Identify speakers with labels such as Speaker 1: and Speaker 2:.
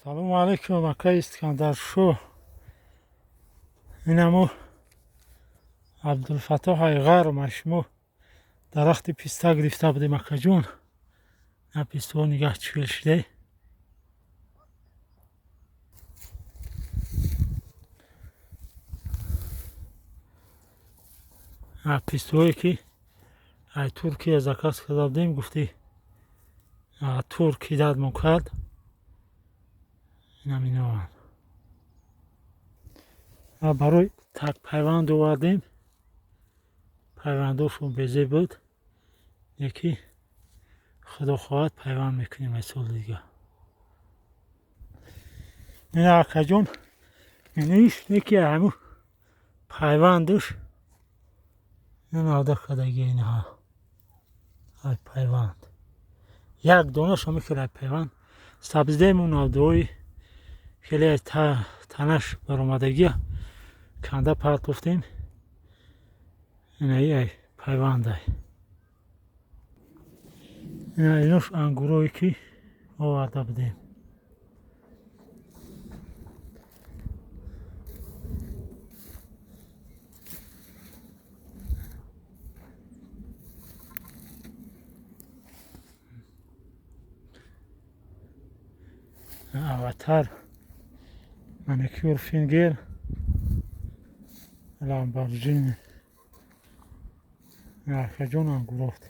Speaker 1: Салому алайкум, акай Искандаршоҳ. Инамо Абдулфаттоҳ Айғар, ма шумо дарахти писта гирифта будем, акаҷон. На пистаҳо нигаҳ чӣ хел шиде. Пистаҳое ки ай Туркия заказ карда будем, гуфти турки дадмон кард. Инам иноанд. Барои так пайванд овардем. Пайвандошон безеб буд. Яки худо хоҳад, пайванд мекунем ай соли дига. Ина, акаҷон, иниш неки ҳаму пайвандаш ина навда кадаги, инаҳа ай пайванд. Як донаша мехел ай пайванд сабзидему, навдаҳои хеле танаш баромадагия канда партофтем. Инаи ай пайвандай. Ина инош ангурое ки оварда будем. Аватар, маникюр, фингер, Ламборджини. Акаҷон, ангурофт.